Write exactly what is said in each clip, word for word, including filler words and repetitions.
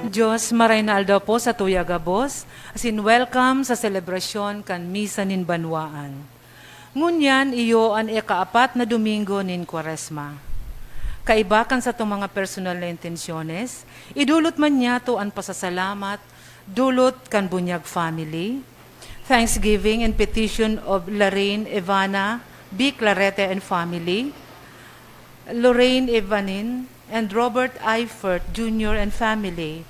Dios, maray na aldaw po sa tuya gabos, asin welcome sa selebrasyon kan Misa nin Banwaan. Ngunyan iyo an ikaapat na Domingo nin Kwaresma. Kaiba kan satong mga personal na intensyones, idulot man niyato an pasasalamat dulot kan bunyag family, thanksgiving and petition of Lorraine Ivana B. Clarete and family, Lorraine Ivanin and Robert Eifert Junior and family,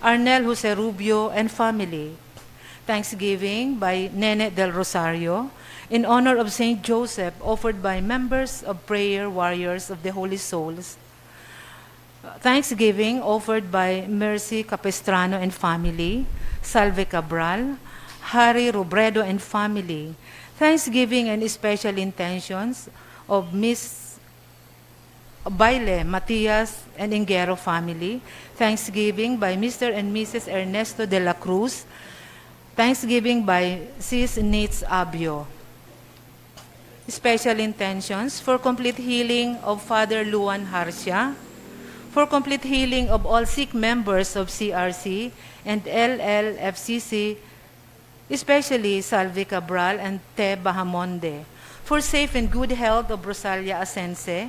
Arnel Jose Rubio and family. Thanksgiving by Nene del Rosario in honor of Saint Joseph, offered by members of Prayer Warriors of the Holy Souls. Thanksgiving offered by Mercy Capistrano and family, Salve Cabral, Harry Robredo and family. Thanksgiving and special intentions of Miss Baile Matias and Ingero family. Thanksgiving by Mister and Missus Ernesto de la Cruz. Thanksgiving by Sis Nitz Abio. Special intentions for complete healing of Father Luan Harcia, for complete healing of all sick members of C R C and L L F C C, especially Salvi Cabral and Te Bahamonde, for safe and good health of Rosalia Asense,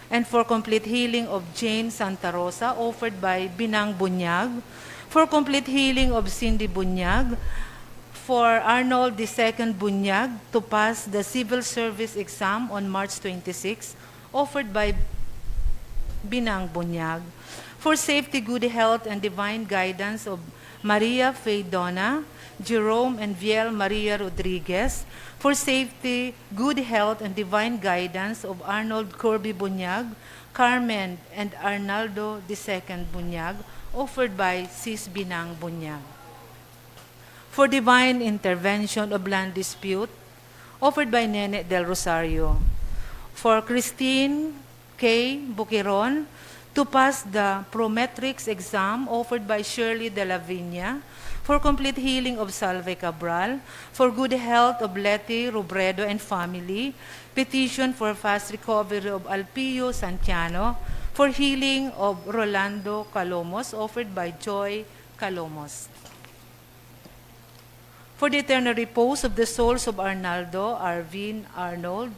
and for complete healing of Jane Santa Rosa, offered by Binang Bunyag, for complete healing of Cindy Bunyag, for Arnold the Second Bunyag to pass the civil service exam on March twenty-six, offered by Binang Bunyag, for safety, good health, and divine guidance of Maria Faye Dona, Jerome and Viel Maria Rodriguez, for safety, good health, and divine guidance of Arnold Kirby Bunyag, Carmen and Arnaldo the Second Bunyag, offered by Sis Binang Bunyag. For divine intervention of land dispute, offered by Nene del Rosario. For Christine K. Buquiron to pass the Prometrics exam, offered by Shirley de la Viña. For complete healing of Salve Cabral. For good health of Leti Robredo and family. Petition for fast recovery of Alpio Santiano. For healing of Rolando Calomos, offered by Joy Calomos. For the eternal repose of the souls of Arnaldo, Arvin, Arnold,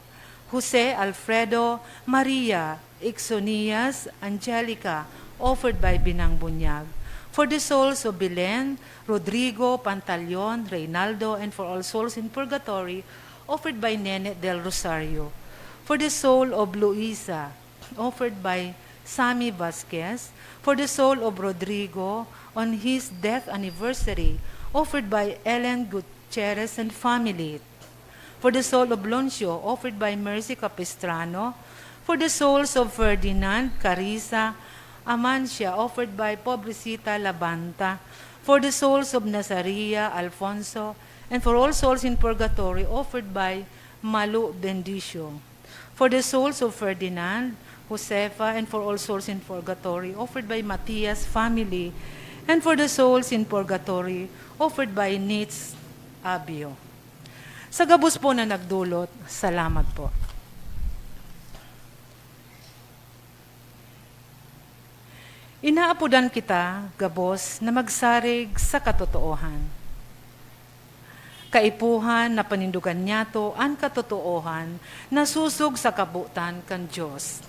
Jose, Alfredo, Maria, Ixonias, Angelica, offered by Binang Bunyag. For the souls of Belen, Rodrigo, Pantaleon, Reynaldo, and for all souls in purgatory, offered by Nene del Rosario. For the soul of Luisa, offered by Sammy Vasquez. For the soul of Rodrigo, on his death anniversary, offered by Ellen Gutierrez and family. For the soul of Loncio, offered by Mercy Capistrano. For the souls of Ferdinand, Carissa, Amancia, offered by Pobrecita Labanta. For the souls of Nazaria, Alfonso, and for all souls in purgatory, offered by Malu Bendicio. For the souls of Ferdinand, Josefa, and for all souls in purgatory, offered by Matias family, and for the souls in purgatory, offered by Nitz Abio. Sa gabos po na nagdulot, salamat po. Inaapodan kita gabos na magsarig sa katotoohan. Kaipuhan na panindogan niyato an katotoohan na susog sa kabotan kan Dios.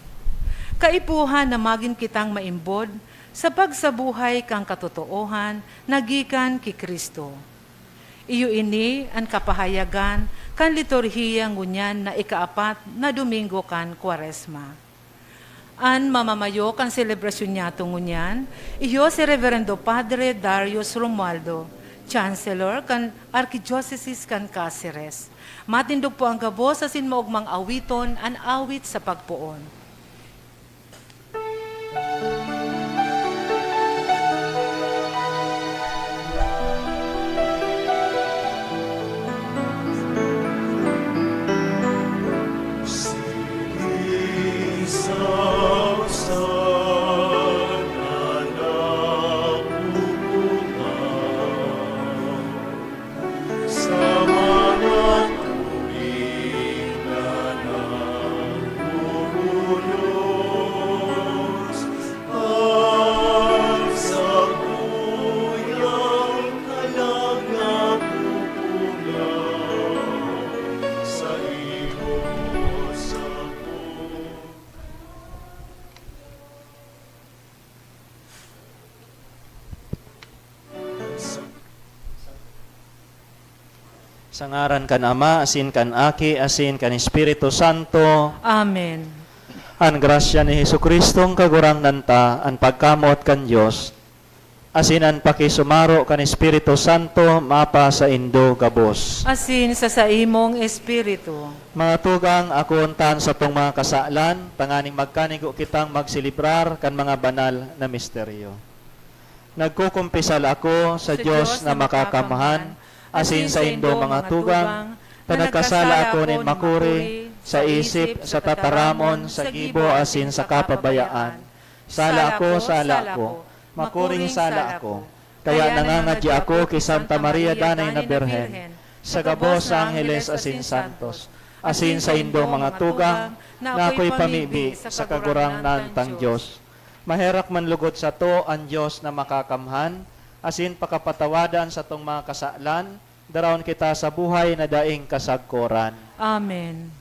Kaipuhan na magin kitang maimbod sa pagsabuhay kan katotoohan na gikan ki Cristo. Iyo ini an kapahayagan kan liturhiya ngunyan na ikaapat na Domingo kan Kwaresma. An mamamayo kan selebrasyon niyato ngunyan, iyo si Reverendo Padre Darius Romualdo, Chancellor kan Arkidiocese kan Caceres. Matindog po ang gabos asin maogmang awiton an awit sa pagpoon. Sa ngaran kan Ama, asin kan Aki, asin kan Espiritu Santo. Amen. An grasya ni Jesu-Cristong Kagurangnan ta, an pagkamoot kan Dios, asin an pakisumaro kan Espiritu Santo mapasaindo gabos. Asin sa saimong espiritu. Mga tugang, akoon ta an satong mga kasalan, tanganing magkanigo kitang magselebrar kan mga banal na misteryo. Nagkukumpisal ako sa Sa Dios Dios na na makakamhan, makakamhan, asin asin saindo saindo mga mga tugang, tugang, na na nagkasala nagkasala ako ako nin nin makuri, makuri, sa sa isip, isip, sa sa tataramon, tataramon, sa sa gibo, gibo, asin asin sa sa kapabayaan. kapabayaan. Sala Sala ko, ko, sala sala ko, ko, makuring makuring sala sala ko. ko. Kaya Kaya nangangadya nangangadya ako ako ki ki Santa Santa Maria Maria Danay na Danay na Birhen, Birhen, sa sa gabos gabos na na angheles angheles asin asin santos, santos, asin asin saindo saindo mga mga tugang, tugang, na na ako'y ako'y pamibi pamibi sa sa Kagurangnan Kagurangnan tang tang Dios. Dios. Maherak man lugod sato an Dios na makakamhan, asin pakapatawada an satong mga kasalan, darawon kita sa buhay na daing kasagkoran. Amen.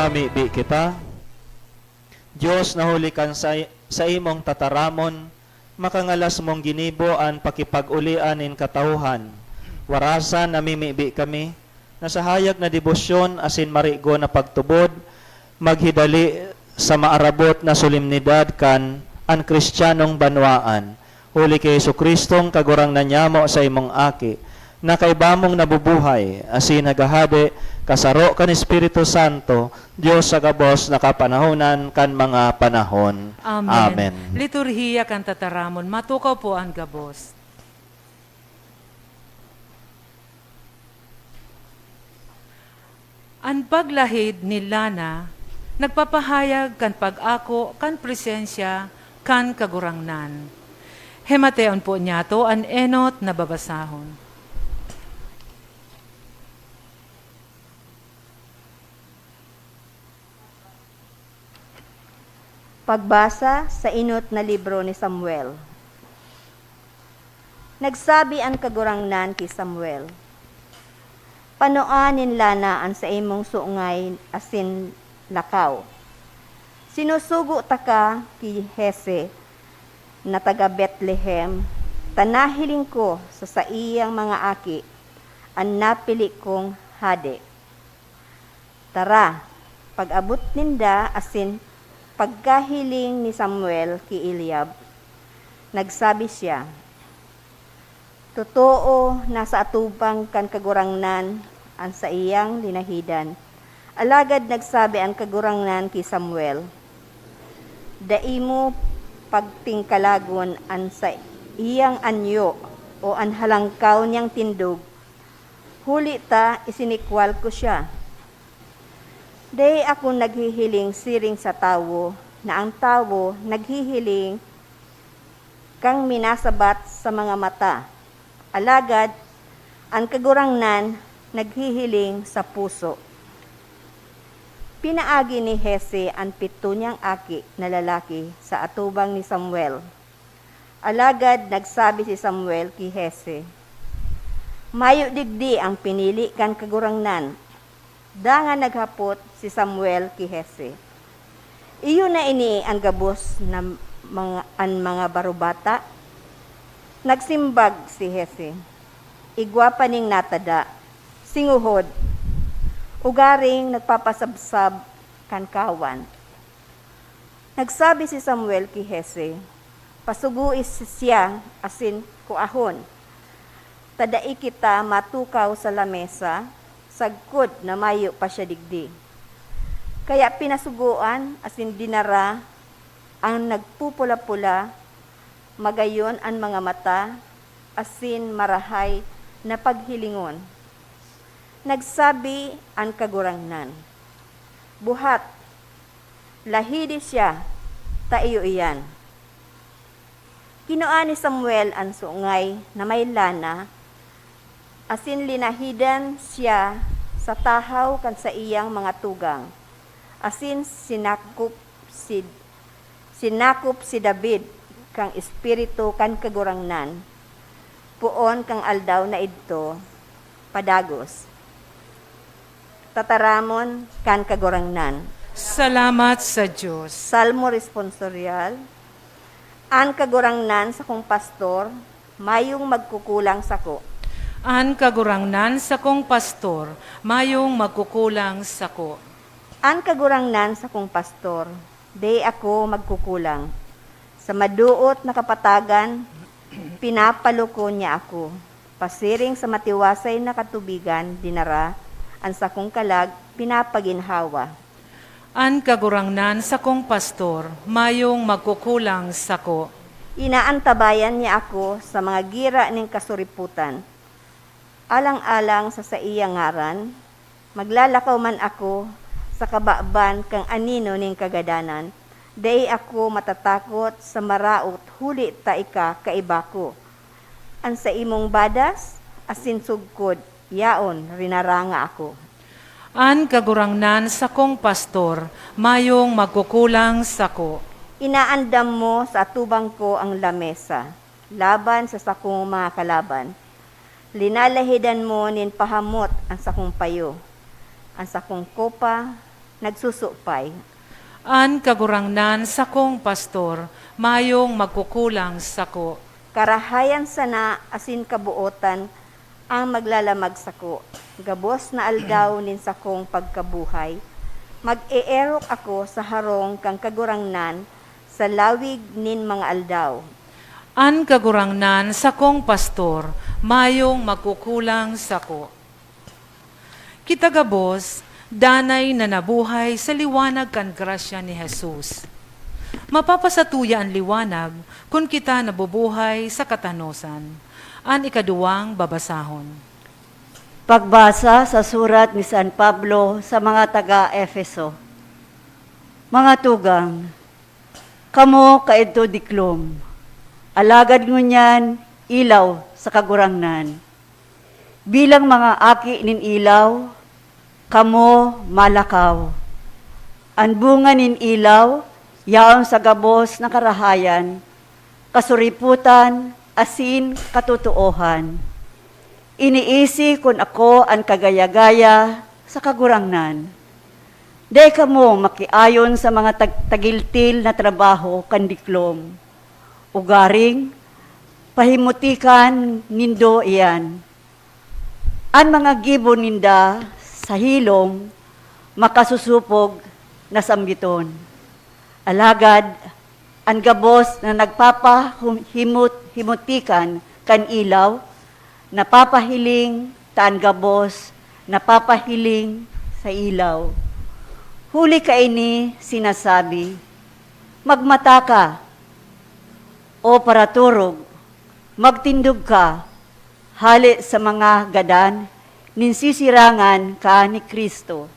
Mamibi kita. Dios, na huli kan sa, sa imong tataramon, makangalas mong ginibo an pakipag-olian nin katauhan. Warasan namimibi kami, na sa hayag na debosyon asin marigo na pagtubod, maghidali sa maarabot na solemnidad kan an Cristianong banwaan, huli ki Jesu-Cristong Kagurangnan nyamo sa imong Aki, na kaiba mong nabubuhay, asin naghahade kasaro kan Espiritu Santo, Dios sa gabos na kapanahonan kan mga panahon. Amen. Amen. Liturhiya kan tataramon, matukaw po an gabos. An paglahid ni Lana nagpapahayag kan pag-ako kan presensya kan Kagurangnan. Himateon po niyato an enot na babasahon. Pagbasa sa enot na libro ni Samuel. Nagsabi an Kagurangnan ki Samuel, "Panoa nin Lana an saimong sungay asin lakaw. Sinusugo taka ki Jese na taga Betlehem, ta nahiling ko sa saiyang mga aki an napili kong hade. Tara, pag-abot ninda asin pagkahiling ni Samuel ki Eliab, nagsabi siya, 'Totoo na sa atubang kan Kagurangnan an saiyang linahidan.' Alagad nagsabi an Kagurangnan ki Samuel, 'Dai mo pagtingkalagon an saiyang anyo o an halangkaw niyang tindog, huli ta isinikwal ko siya. Dai ako naghihiling siring sa tawo na an tawo naghihiling kan minasabat sa mga mata, alagad an Kagurangnan naghihiling sa puso.' Pinaagi ni Jese an pito niyang aki na lalaki sa atubang ni Samuel. Alagad nagsabi si Samuel ki Jese, 'Mayo digdi an pinili kan Kagurangnan.' Dangan naghapot si Samuel ki Jese, 'Iyo na ini an gabos na mga, an mga barubata?' Nagsimbag si Jese, 'Igwa pa ning natada, singuhod ugaring nagpapasabsab kan kawan.' Nagsabi si Samuel ki Jese, 'Pasugoi si-, siya asin kuahon, ta dai kita matukaw sa lamesa sagkod na mayo pa siya digdi. Kaya pinasugoan asin dinara an nagpupula-pula, magayon an mga mata asin marahay na paghilingon. Nagsabi an Kagurangnan, "Buhat, lahidi siya, ta iyo iyan." Kinua ni Samuel an sungay na may lana, asin linahidan siya sa tahaw kan saiyang mga tugang, asin sinakop si, sinakop si David kan Espiritu kan Kagurangnan, poon kan aldaw na idto padagos. Tataramon kan Kagurangnan. Salamat sa Dios. Salmo Responsorial. An Kagurangnan sakong pastor, mayong magkukulang sako. An Kagurangnan sakong pastor, mayong magkukulang sako. An Kagurangnan sakong pastor, dai ako magkukulang. Sa madoot na kapatagan, pinapalukon niya ako. Pasiring sa matiwasay na katubigan, dinara an sakong kalag, pinapaginhawa. An Kagurangnan sakong pastor, mayong magkukulang sako. Inaantabayan niya ako sa mga gira nin kasuripotan. Alang-alang sa saiya ngaran, maglalakaw man ako sa kababan kan anino nin kagadanan, dai ako matatakot sa maraot huli ta ika kaiba ko. An saimong badas asin sugkod, yaon rinaranga ako. An Kagurangnan sakong pastor, mayong magkukulang sako. Inaandam mo sa atubang ko ang lamesa laban sa sakong mga kalaban. Linalahidan mo nin pahamot an sakong payo. An sakong kopa nagsusupay. An Kagurangnan sakong pastor, mayong magkukulang sako. Karahayan sana asin kabootan ang maglalamag sako. Gabos na aldaw nin sakong pagkabuhay, mag-eerok ako sa harong kan Kagurangnan sa lawig nin mga aldaw. An Kagurangnan sakong pastor, mayong magkukulang sako. Kita gabos, danay na nabuhay sa liwanag kan grasya ni Jesus. Mapapasatuya an liwanag kun kita nabubuhay sa katanosan. An ikaduwang babasahon. Pagbasa sa surat ni San Pablo sa mga taga Efeso. Mga tugang, kamo kaidto diklom, alagad ngunyan ilaw sa Kagurangnan. Bilang mga aki nin ilaw, kamo malakaw. An bunga nin ilaw yaon sa gabos na karahayan, kasuripotan, asin katotoohan. Iniisi kun ako an kagaya-gaya sa Kagurangnan. Dai kamo makiayon sa mga tag-, tagiltil na trabaho kan diklom. Ugaring, pahimutikan nindo iyan. An mga gibo ninda sa hilom makasusupog na sambiton. Alagad, an gabos na nagpapahum-, himut-, himutikan kan ilaw, napapahiling ta an gabos napapahiling sa ilaw. Huli kaini sinasabi, "Magmata ka, o paraturog, magtindog ka, hale sa mga gadan nin sisirangan ka ni Cristo."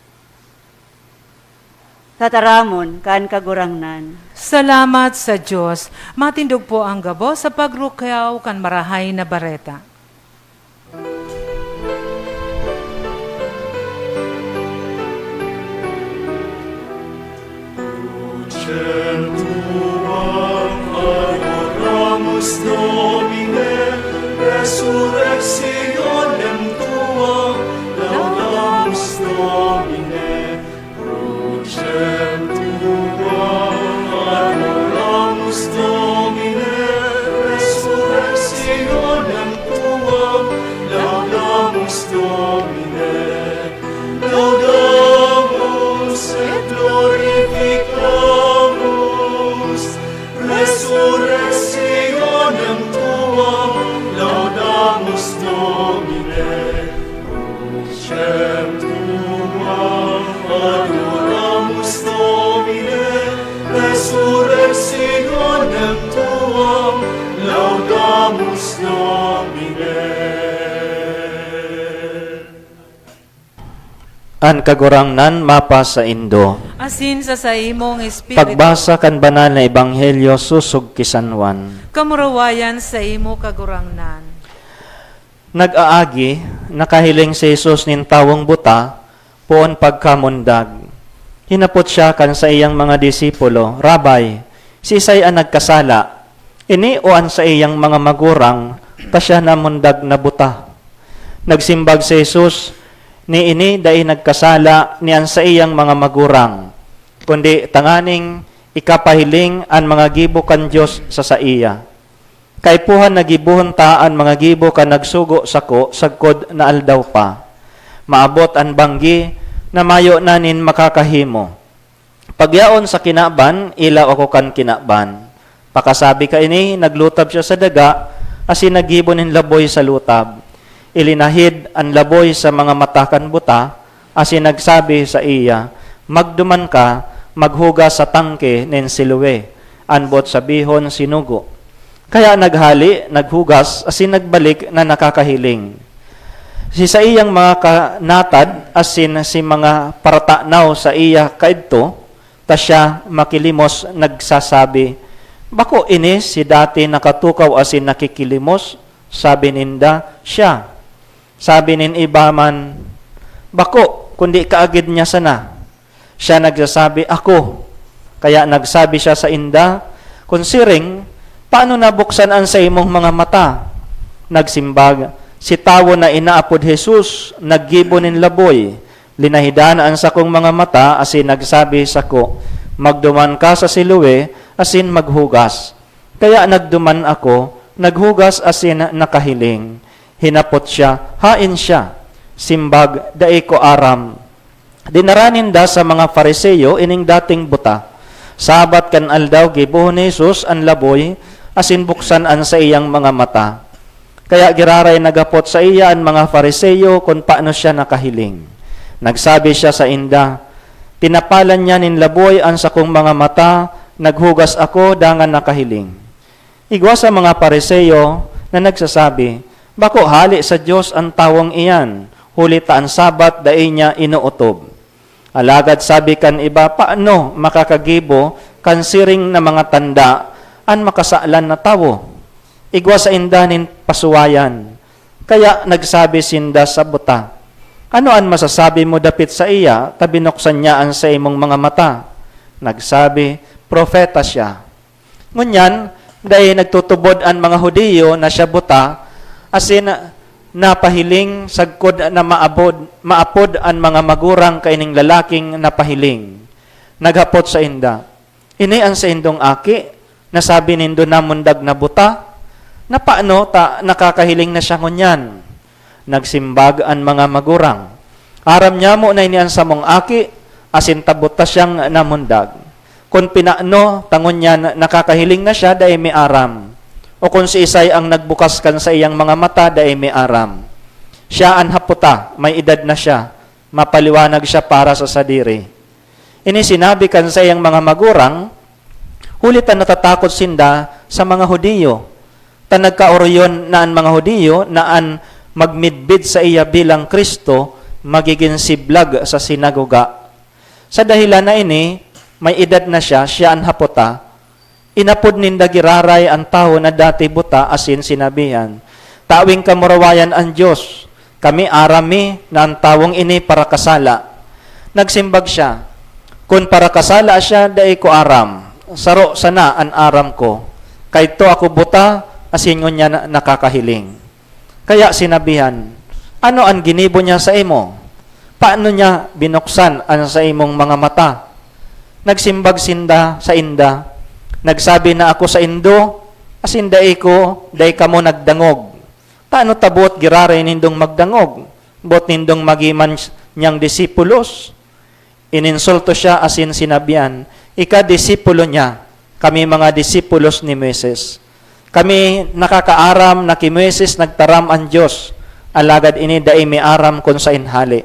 Tataramon kan Kagurangnan. Salamat sa Dios. Matindog po ang gabos sa pagrukyaw kan Marahay na Bareta. Crucem tuam adoramus, Domine, resurrectionem tuam laudamus, Domine. Crucem tuam adoramus, Domine, resurrectionem tuam laudamus, Domine. Laudamus et glorificamus resurrectionem tuam, laudamus Domine. An Kagurangnan mapasaindo. Asin sa saimong espiritu. Pagbasa kan Banal na Ebanghelyo sosog ki San Juan. Kamurawayan saimo, Kagurangnan. Nag-aagi, nakahiling si Jesus nin tawong buta, poon pagkamundag. Hinapot siya kan saiyang mga disipulo, "Rabbi, siisay an nagkasala, ini o an saiyang mga magurang, ta siya namundag na buta?" Nagsimbag si Jesus, "Ni ini dai nagkasala ni an saiyang mga magurang, kundi tanganing ikapahiling an mga gibo kan Dios sa saiya. Kaipuhan na gibohon ta an mga gibo kan nagsugo sako sagkod na aldaw pa. Maabot an banggi na mayo na nin makakahimo. Pagyaon sa kinaban, ilaw ako kan kinaban." Pakasabi kaini, naglutab siya sa daga, asin naggibo nin laboy sa lutab. Ilinahid an laboy sa mga mata kan buta, asin nagsabi saiya, "Magduman ka, maghugas sa tangke nin Siloe," an boot sabihon, sinugo. Kaya naghale, naghugas, asin nagbalik na nakakahiling. Si saiyang mga kanatad asin si mga paratanaw saiya kaidto, ta siya makilimos, nagsasabi, "Bako ini si dati nakatukaw asin nakikilimos?" Sabi ninda, "Siya." Sabi nin iba man, "Bako, kundi kaagid niya sana." Siya nagsasabi, "Ako." Kaya nagsabi siya sainda, "Kun siring, paano nabuksan an saimong mga mata?" Nagsimbag, "Si tawo na inaapod Jesus naggibo nin laboy, linahidan an sakong mga mata asin nagsabi sako, 'Magduman ka sa Siloe asin maghugas.' Kaya nagduman ako, naghugas asin nakahiling." Hinapot siya, "Haen siya?" Simbag, "Dai ko aram." Dinara ninda sa mga Fariseo ining dating buta. Sabat kan aldaw, gibohon ni Jesus an laboy asin buksan an saiyang mga mata. Kaya giraray naghapot saiya an mga Fariseo kun paano siya nakahiling. Nagsabi siya sainda, "Tinapalan niya nin laboy an sakong mga mata, naghugas ako, dangan nakahiling." Igwa sa mga Fariseo na nagsasabi, "Bako hale sa Dios an tawong iyan, huli ta an Sabat dai niya inootob." Alagad sabi kan iba, "Paano makakagibo kan siring na mga tanda an makasalan na tawo?" Igwa sainda nin pasuwayan. Kaya nagsabi sinda sa buta, "Ano an masasabi mo dapit saiya ta binuksan niya an saimong mga mata?" Nagsabi, "Propeta siya." Ngunyan, dai nagtutubod an mga Judio na siya buta, asin napahiling sagkod na maabod, maapod an mga magurang kaining lalaking napahiling. Naghapot sainda, "Ini an saindong aki, na sabi nindo namundag na buta? Napano ta nakakahiling na siya ngunyan?" Nagsimbag an mga magurang, "Aram nyamo na ini an samong aki, asin tabot ta siyang namundag. Kun pinano ta ngunyan nakakahiling na siya, dai mi aram. O kun siisay ang nagbukas kan saiyang mga mata, dai mi aram. Siya an hapota, may edad na siya, mapaliwanag siya para sa sadiri." Ini sinabi kan saiyang mga magurang, huli ta natatakot sinda sa mga Judio, ta nagkaoroyon na an mga Judio na an magmidbid saiya bilang Cristo magigin siblag sa sinagoga. Sa dahelan na ini, may edad na siya, siya an hapota. Inapod ninda giraray an tawo na dati buta asin sinabihan, "Tawing kamurawayan an Dios, kami aram mi na an tawong ini parakasala." Nagsimbag siya, "Kun parakasala siya, dai ko aram. Saro sana an aram ko. Kaidto ako buta, asin ngunyan nakakahiling." Kaya sinabihan, "Ano an ginibo niya saimo? Paano niya binuksan an saimong mga mata?" Nagsimbag sinda sainda, "Nagsabi na ako saindo, asin dai ko, dai kamo nagdangog. Tano ta boot giraray nindong magdangog? Boot nindong magiman niyang disipulos?" Ininsulto siya asin sinabihan, "Ika disipulo niya, kami mga disipulos ni Moises. Kami nakakaaram na ki Moises nagtaram an Dios, alagad ini dai mi aram kun saen hale."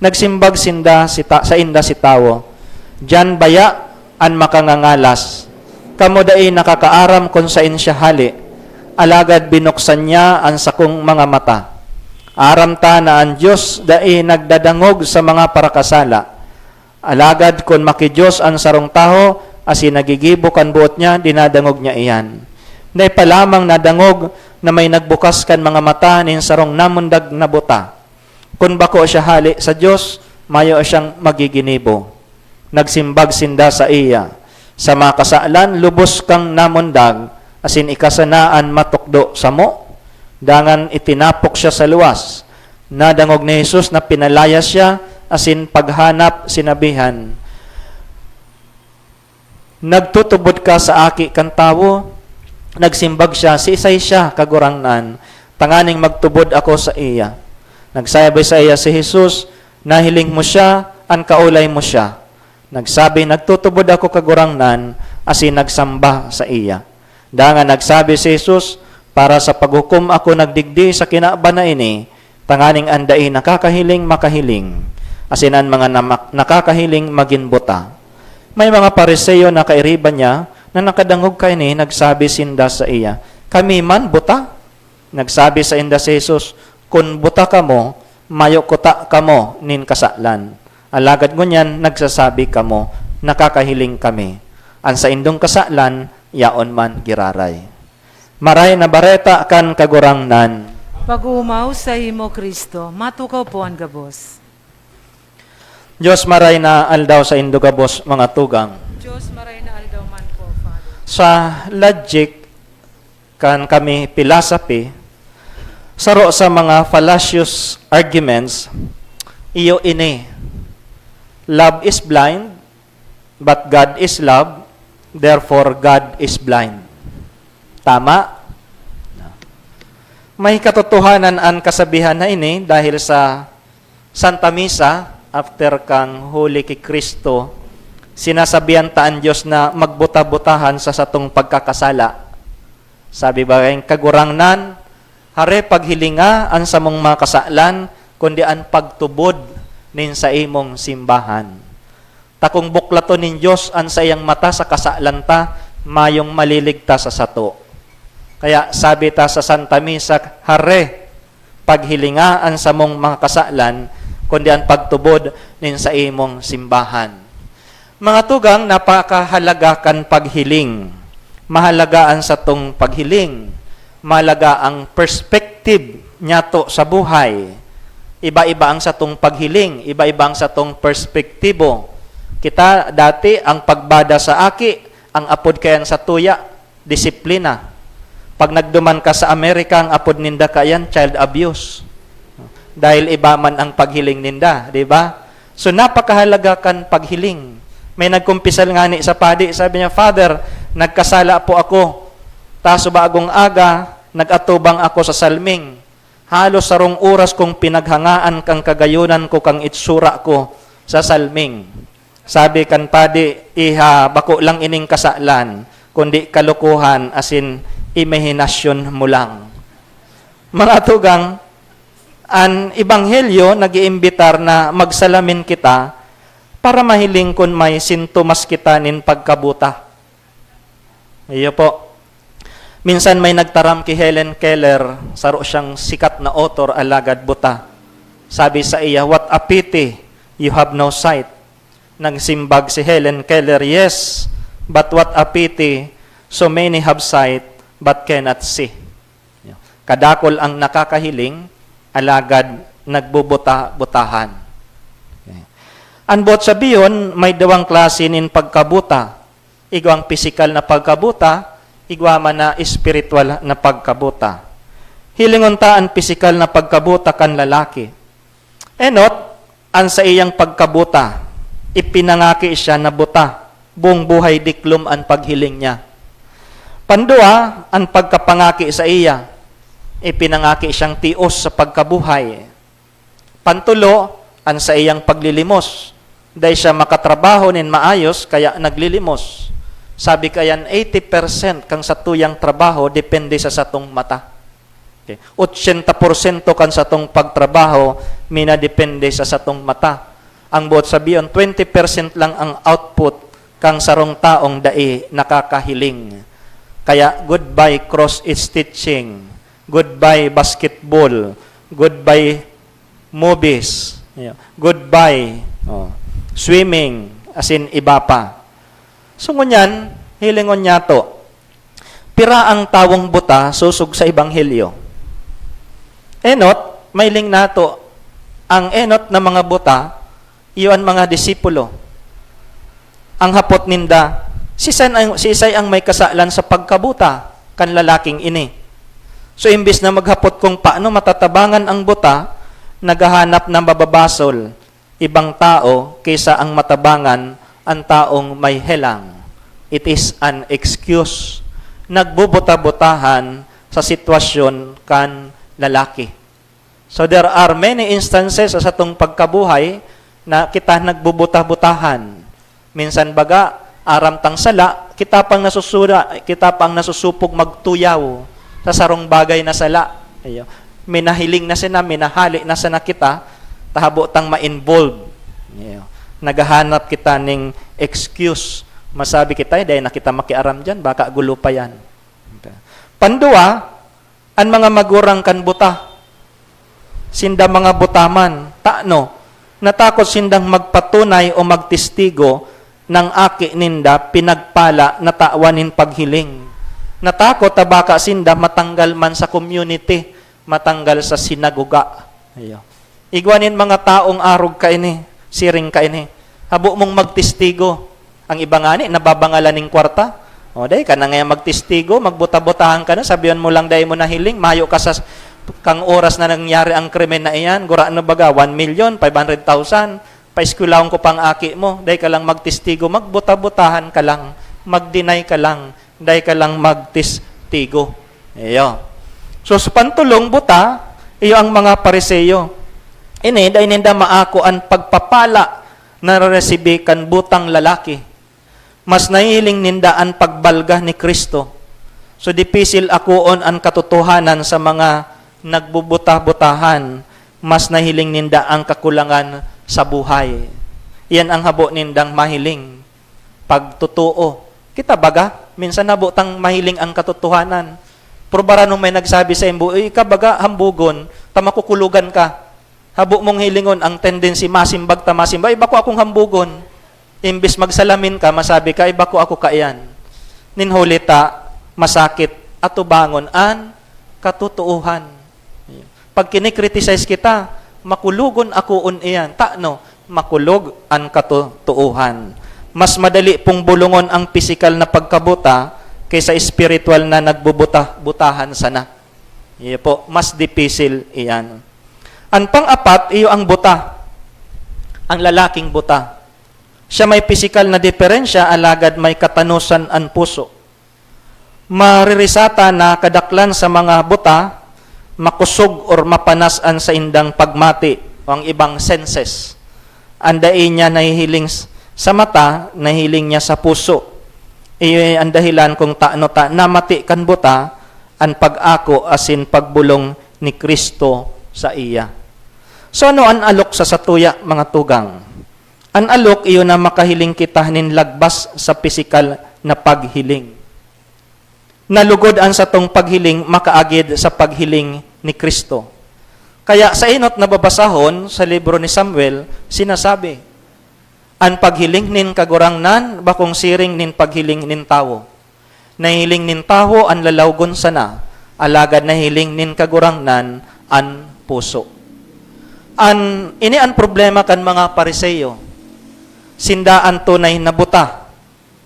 Nagsimbag sinda si ta-, sainda si tawo, "Diyan baya an makangangalas? Kamo dai nakakaaram kun saen siya hale. Alagad binuksan niya an sakong mga mata. Aram ta na an Dios dai nagdadangog sa mga parakasala. Alagad kun maki-Dios an sarong tawo asin naggigibo kan boot niya, dinadangog niya iyan. Dai pa lamang nadangog na may nagbukas kan mga mata nin sarong namundag na buta. Kun bako siya hale sa Dios, mayo siyang magiginibo. Nagsimbag sinda saiya, "Sa mga kasalan lubos kang namundag, asin ika sana an matukdo samo?" Dangan itinapok siya sa luwas. Nadangog ni Jesus na pinalayas siya, asin paghanap sinabihan, "Nagtutubod ka sa Aki kan Tawo?" Nagsimbag siya, "Siisay siya, Kagurangnan, tanganing magtubod ako saiya?" Nagsabi saiya si Jesus, "Nahiling mo siya, an kaolay mo siya." Nagsabi, "Nagtutubod ako, Kagurangnan," asin nagsamba saiya. Dangan nagsabi si Jesus, "Para sa paghukom ako nagdigdi sa kinaban na ini, tanganing an dai nakakahiling makahiling, asin an mga namak-, nakakahiling magin buta." May mga Fariseo na kairiba niya na nakadangog kaini, nagsabi sinda saiya, "Kami man buta?" Nagsabi sainda si Jesus, "Kun buta kamo, mayo kuta kamo nin kasalan. Alagad ngunyan nagsasabi kamo, 'Nakakahiling kami.' An saindong kasalan, yaon man giraray." Maray na Bareta kan Kagurangnan. Pag-uumaw sa imo, Cristo. Matukaw po an gabos. Dios, maray na aldaw saindo gabos, mga tugang. Dios, maray na aldaw man po, Father. Sa logic kan kami philosophy, saro sa mga fallacious arguments, iyo ini, "Love is blind, but God is love, therefore God is blind." Tama? May katotohanan an kasabihan na ini dahil sa Santa Misa, after kan huli ki Cristo, sinasabihan ta an Dios na magbuta-butahan sa satong pagkakasala. Sabi ba kan Kagurangnan, "Hare, paghilinga an samong mga kasalan, kundi an pagtubod nin saimong simbahan." Ta kun buklaton nin Dios an saiyang mata sa kasalan ta, mayong maliligtas sa sato. Kaya sabi ta sa Santa Misa, "Hare, paghilinga an samong mga kasalan, kundi an pagtubod nin saimong simbahan." Mga tugang, napakahalaga kan paghiling. Mahalaga an satong paghiling. Mahalaga ang perspective nyato sa buhay. Iba-iba ang satong paghiling, iba-iba ang satong perspektibo. Kita, dati, ang pagbada sa aki, ang apod kayan sa tuya, disiplina. Pag nagduman ka sa Amerika, ang apod ninda kayan, child abuse. Dahil iba man ang paghiling ninda, di ba? So, napakahalaga kan paghiling. May nagkumpisal ngani sa padi, sabi niya, "Father, nagkasala po ako. Ta subagong aga, nag-atubang ako sa salming. Halos sarong oras kong pinaghangaan kan kagayonan ko kan itsura ko sa salming." Sabi kan padi, "Iha, bako lang ining kasalan, kundi kalokohan asin imahinasyon mo lang." Mga tugang, an Ebanghelyo nag-iimbitar na magsalamin kita para mahiling kun may sintomas kita nin pagkabuta. Iyo po. Minsan may nagtaram ki Helen Keller, saro siyang sikat na author, alagad buta. Sabi saiya, "What a pity you have no sight." Nagsimbag si Helen Keller, "Yes, but what a pity so many have sight but cannot see." Kadakul ang nakakahiling, alagad nagbubuta-butahan. An boot sabihon, may duwang klase nin pagkabuta. Igwang pisikal na pagkabuta, igwa man na espiritual na pagkabuta. Hilingon ta an pisikal na pagkabuta kan lalaki. Enot, an saiyang pagkabuta, ipinangaki siya na buta, buong buhay diklom an paghiling niya. Pandua, an pagkapangaki saiya, ipinangaki siyang tios sa pagkabuhay. Pantulo, an saiyang paglilimos. Dai siya makatrabaho nin maayos, kaya naglilimos. Sabi kayan, eighty percent kan satuyang trabaho depende sa satong mata. Okay. Ochenta porsyento kan satong pagtrabaho minadepende sa satong mata. Ang boot sabihon, twenty percent lang ang output kan sarong taong dai nakakahiling. Kaya goodbye cross-stitching, goodbye basketball, goodbye movies, yeah, goodbye, oh, swimming, asin iba pa. So ngunyan, hilingon niyato, pira ang tawong buta sosog sa ebanghelyo? Enot, mahiling nato, ang enot na mga buta, iyo an mga disipulo. Ang hapot ninda, "Siisay ang, siisay ang may kasalan sa pagkabuta kan lalaking ini?" So, imbes na maghapot kung paano matatabangan ang buta, naghahanap na mababasol ibang tao kaysa ang matabangan an taong may helang. It is an excuse. Nagbubuta-butahan sa sitwasyon kan lalaki. So, there are many instances sa satong pagkabuhay na kita nagbubuta-butahan. Minsan baga, aram tang sala, kita pang nasusura, kita pang nasusupog magtuyaw sa sarong bagay na sala. Iyo. Minahiling na sana, minahali na sana kita, tahabo tang ma-involve. Iyo. Naghahanap kita ning excuse. Masabi kita, "Ay, dai na kita makiaram diyan, baka gulo pa yan." Pandua, an mga magurang kan buta. Sinda mga buta man, tano, natakot sindang magpatunay o magtestigo nang aki ninda pinagpala na tawan nin paghiling. Natakot ta baka sinda matanggal man sa community, matanggal sa sinagoga. Iyo. Igwa nin mga taong arog kaini, siring kaini, "Habo mong magtestigo." Ang iba ngani, nababangalan nin kwarta. O, dai ka na ngayon magtestigo, magbuta-butahan ka na, sabihan mo lang dai mo nahiling, mayo ka sa, kang oras na nangyari ang krimen na iyan, gurano baga, one million, five hundred thousand, paeskwelahon ko pang aki mo, dai ka lang magtestigo, magbuta-butahan ka lang, mag-deny ka lang, dai ka lang magtestigo. Iyo. So, sa pantulong buta, iyo ang mga Pariseo. Ini, dai ninda maako an pagpapala na naresibi kan butang lalaki. Mas nahihiling ninda an pagbalga ni Cristo. So, dipisil akoon an katotohanan sa mga nagbubuta-butahan. Mas nahiling ninda ang kakulangan sa buhay. Iyan ang habo nindang mahiling. Pagtotoo. Kita baga, minsan habo tang mahiling ang katotohanan. Pero baranong may nagsabi sa imbo, "Uy, ika baga, hambugon, ta makukulogan ka." Habo mong hilingon ang tendency, masimbag ta masimbag, "Ay, bako akong hambugon." Imbis magsalamin ka, masabi ka, "Ay, bako ako kaiyan." Nin huli ta, masakit atubangon an katotoohan. Pag kini-criticize kita, makulogon akoon iyan. Tano, makulog an katotoohan. Mas madali pong bulongon ang pisikal na pagkabuta kaysa espiritual na nagbubuta-butahan sana. Iyo po, mas dipisil iyan. An pang-apat, iyo ang buta. Ang lalaking buta. Siya may pisikal na diferensya, alagad may katanosan an puso. Maririsata na kadaklan sa mga buta, makosog or mapanas an saindang pagmati o ang ibang senses. An dai niya nahihiling s-, sa mata, nahihiling niya sa puso. Iyo an dahilan kung taano ta namati kan buta an pag-ako asin pagbolong ni Cristo saiya. So, ano an alok sa satuya, mga tugang? An alok iyo na makahiling kita nin lagbas sa pisikal na paghiling. Nalugod an satong paghiling makaagid sa paghiling ni Cristo. Kaya sa enot na babasahon sa libro ni Samuel, sinasabi, "An paghiling nin Kagurangnan bakong siring nin paghiling nin tawo." Nahiling nin tawo an lalawgon sana, alagad nahiling nin Kagurangnan an puso. An, ini an problema kan mga Pariseo. Sinda an tunay na buta.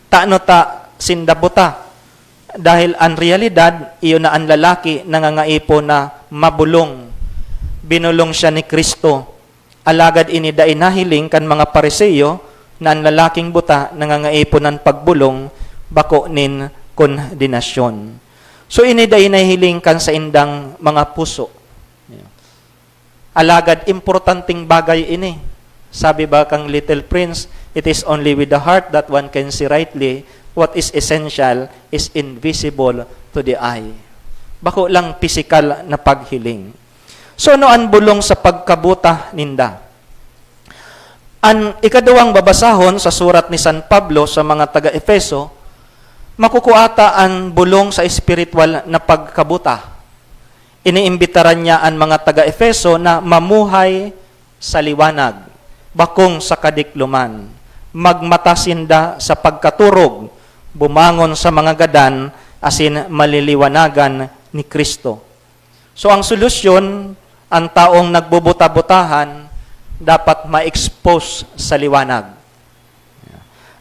Tano ta sinda buta? Dahil an realidad, iyo na an lalaki nangangaipo na mabolong. Binolong siya ni Cristo. Alagad ini dai nahiling kan mga Pariseo na an lalaking buta nangangaipo nin pagbolong, bako nin kondenasyon. So, ini dai nahiling kan saindang mga puso. Alagad importanteng bagay ini. Sabi ba kang Little Prince, "It is only with the heart that one can see rightly. What is essential is invisible to the eye." Bako lang pisikal na paghiling. So, ano an bolong sa pagkabuta ninda? An ikaduwang babasahon sa surat ni San Pablo sa mga taga-Efeso, Makukuata an bolong sa espirituwal na pagkabuta. Iniimbitaran niya an mga taga-Efeso na mamuhay sa liwanag, bakong sa kadikloman. Magmata sinda sa pagkaturog, bumangon sa mga gadan, asin maliliwanagan ni Cristo. So, ang solusyon, ang taong nagbubuta-butahan dapat ma-expose sa liwanag.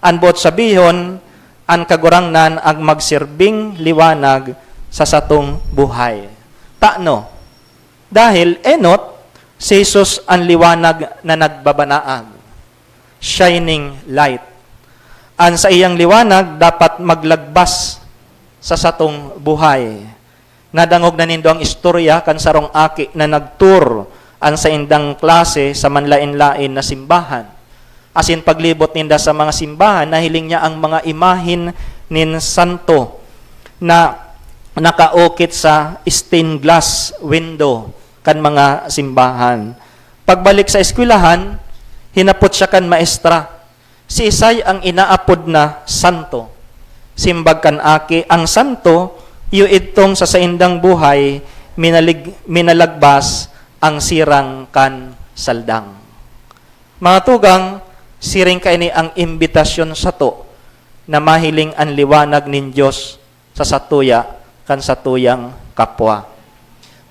An boot sabihon, an Kagurangnan ang magsirbing liwanag sa satong buhay. Tano? Dahil enot, si Jesus an liwanag na nagbabanaag, shining light. An saiyang liwanag dapat maglagbas sa satong buhay. Nadangog na nindo an istorya kan sarong aki na nag-tour an saindang klase sa manlaen-laen na simbahan. Asin paglibot ninda sa mga simbahan, nahiling niya ang mga imahen nin santo na nakaukit sa stained glass window kan mga simbahan. Pagbalik sa eskwelahan, hinapot siya kan maestra, "Siisay ang inaapod na santo?" Simbag kan aki, "Ang santo, iyo idtong sa saindang buhay, minalig-, minalagbas ang sirang kan saldang." Mga tugang, siring kaini ang imbitasyon sato na mahiling an liwanag nin Dios sa satuya kan satuyang kapwa.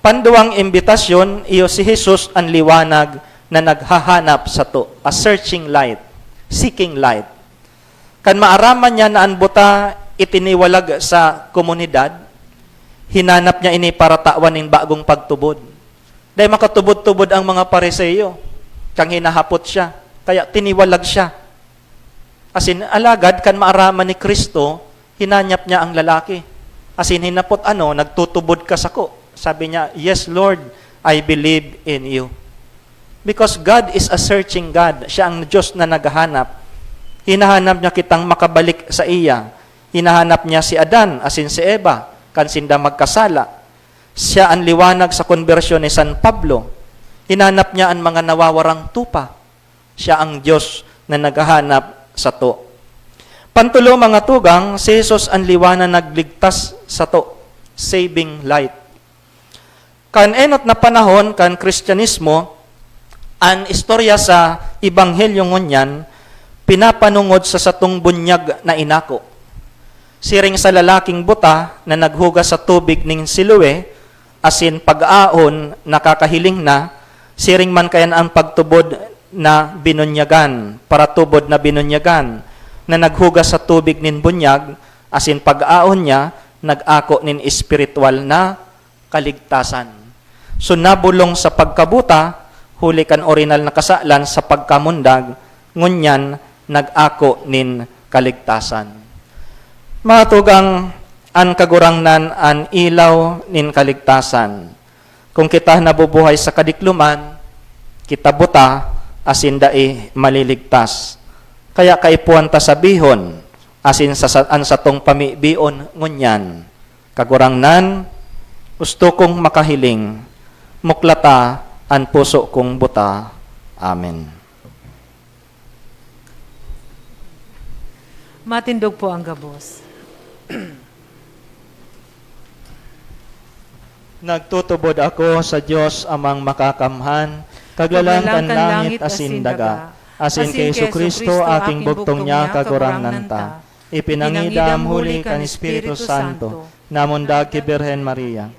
Panduwang imbitasyon, iyo si Jesus an liwanag na naghahanap sato, a searching light, seeking light. Kan maaraman niya na an buta itiniwalag sa komunidad, hinanap niya ini para tawan nin bagong pagtubod. Dai makatubod-tubod ang mga Pariseo, kan hinahapot siya, kaya tiniwalag siya. Asin, alagad kan maaraman ni Cristo, hinanyap niya ang lalaki. Asin hinapot, "Ano, nagtutubod ka sako?" Sabi niya, "Yes, Lord, I believe in you." Because God is a searching God. Siya ang Diyos na naghahanap. Hinahanap niya kitang makabalik sa iya. Hinahanap niya si Adan asin si Eva, kan sinda magkasala. Siya an liwanag sa konbersyon ni San Pablo. Hinanap niya an mga nawawarang tupa. Siya ang Dios na naghahanap sato. Pantulo, mga tugang, si Jesus an liwanag nagligtas sato, saving light. Kan enot na panahon kan Kristiyanismo, an istorya sa Ebanghelyo ngunyan pinapanongod sa satong bunyag na inako. Siring sa lalaking buta na naghugas sa tubig nin Siloe, asin pag-aahon nakakahiling na, siring man kaiyan an pagtubod na binunyagan, paratubod na binunyagan, na naghugas sa tubig nin bunyag, asin pag-aahon niya, nag-ako nin espirituwal na kaligtasan. So, nabolong sa pagkabuta, huli kan orihinal na kasalan sa pagkamundag, ngunyan nag-ako nin kaligtasan. Mga tugang, an Kagurangnan an ilaw nin kaligtasan. Kun kita nabubuhay sa kadikloman, kita buta asin dai maliligtas. Kaya kaipuhan ta sabihon, asin sa, sa, an satong pamibion ngunyan, "Kagurangnan, gusto kong makahiling, muklata an puso kong buta." Amen. Matindog po ang gabos. Nagtutubod ako sa Dios Amang Makakamhan, Kaglalang kan langit asin daga, asin ki Jesu-Cristo, aking bugtong niya, Kagurangnan ta. Ipinangidam huli kan Espiritu Santo, namundag ki Birhen Maria.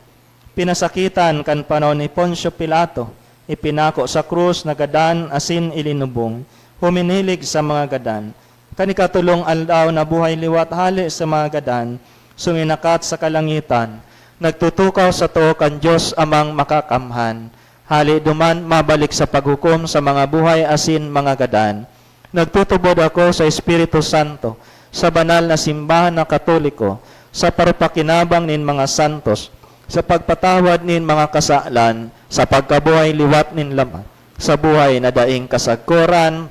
Pinasakitan kan panahon ni Poncio Pilato, ipinako sa krus, nagadan asin ilinubong, huminilig sa mga gadan. Kan ikatolong aldaw, nabuhay liwat hale sa mga gadan, sumingkakat sa kalangitan. Nagtutukaw sato kan Dios Amang Makakamhan. Hale duman, mabalik sa paghukom sa mga buhay asin mga gadan. Nagtutubod ako sa Espiritu Santo, sa banal na simbahan na Katoliko, sa parapakinabang nin mga santos, sa pagpatawad nin mga kasalan, sa pagkabuhay liwat nin laman, sa buhay na daing kasagkoran.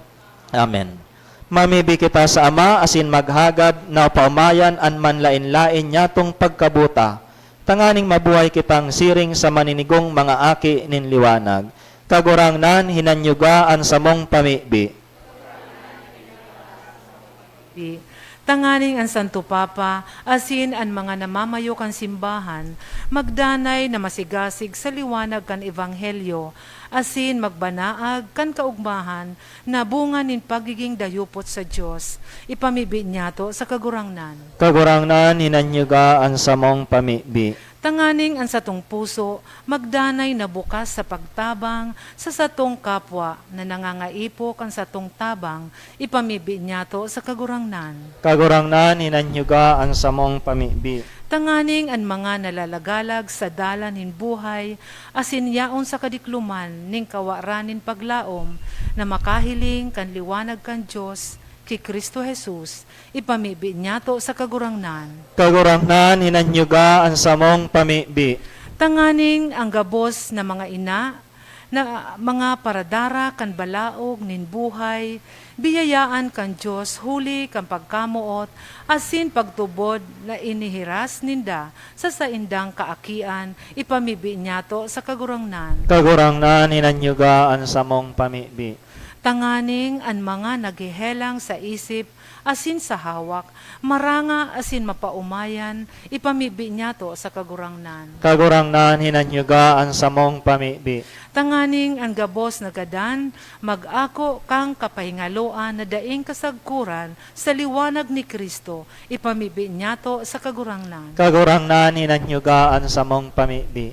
Amen. Mamibi kita sa Ama asin maghagad na paomayan an manlaen-laen nyatong pagkabuta, tanganing mabuhay kitang siring sa maninigong mga aki nin liwanag. Kagurangnan, hinanyuga an samong pamibi. Di. Tanganing an Santo Papa asin an mga namamayo kan simbahan magdanay na masigasig sa liwanag kan Ebanghelyo asin magbanaag kan kaogmahan na bunga nin pagiging dayupot sa Dios, ipamibi niyato sa Kagurangnan. Kagurangnan, hinanyuga an samong pamibi. Tanganing an satong puso magdanay na bukas sa pagtabang sa satong kapwa na nangangaipo kan satong tabang, ipamibi niyato sa Kagurangnan. Kagurangnan, hinanyuga an samong pamibi. Tanganing an mga nalalagalag sa dalan nin buhay asin yaon sa kadikloman nin kawaran nin paglaom na makahiling kan liwanag kan Dios ki Cristo Jesus, ipamibi niyato sa Kagurangnan. Kagurangnan, hinanyuga an samong pamibi. Tanganing an gabos na mga ina, na mga paradara kan balaog nin buhay, biyayaan kan Dios huli kan pagkamoot asin pagtubod na inihiras ninda sa saindang kaakian, ipamibi niyato sa Kagurangnan. Kagurangnan, hinanyuga an samong pamibi. Tanganing an mga naghehelang sa isip asin sa hawak, maranga asin mapaomayan, ipamibi niyato sa Kagurangnan. Kagurangnan, hinanyuga an samong pamibi. Tanganing an gabos na gadan mag-ako kan kapahingaloan na daing kasagkoran sa liwanag ni Cristo, ipamibi niyato sa Kagurangnan. Kagurangnan, hinanyuga an samong pamibi.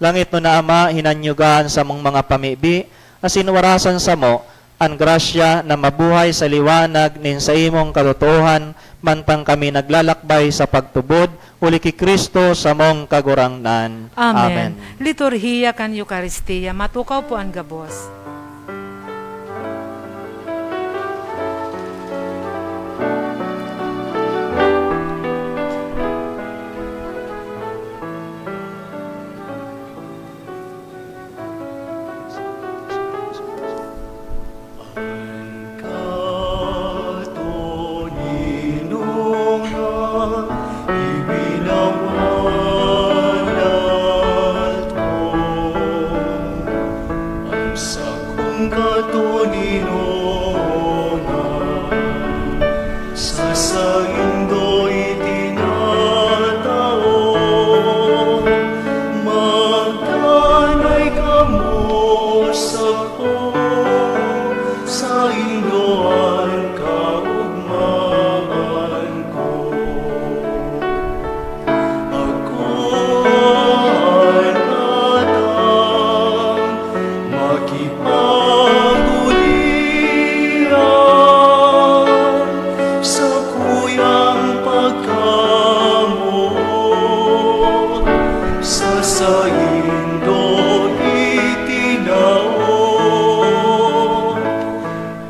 Langitnon na Ama, hinanyuga an samong mga pamibi, asin warasan samo an grasya na mabuhay sa liwanag nin saimong katotoohan, mantang kami naglalakbay sa pagtubod, huli ki Cristo, samong Kagurangnan. Amen. Amen. Liturhiya kan Eukaristia, matukaw po an gabos. An katoninongan iwinawalat ko, an sakong katoninongan sa saindo itinatao. Magdanay kamo sako, saindo an kaogmaan ko. Ako an atang makipag-oliran, sakuyang pagkamoot sa saindo itinao.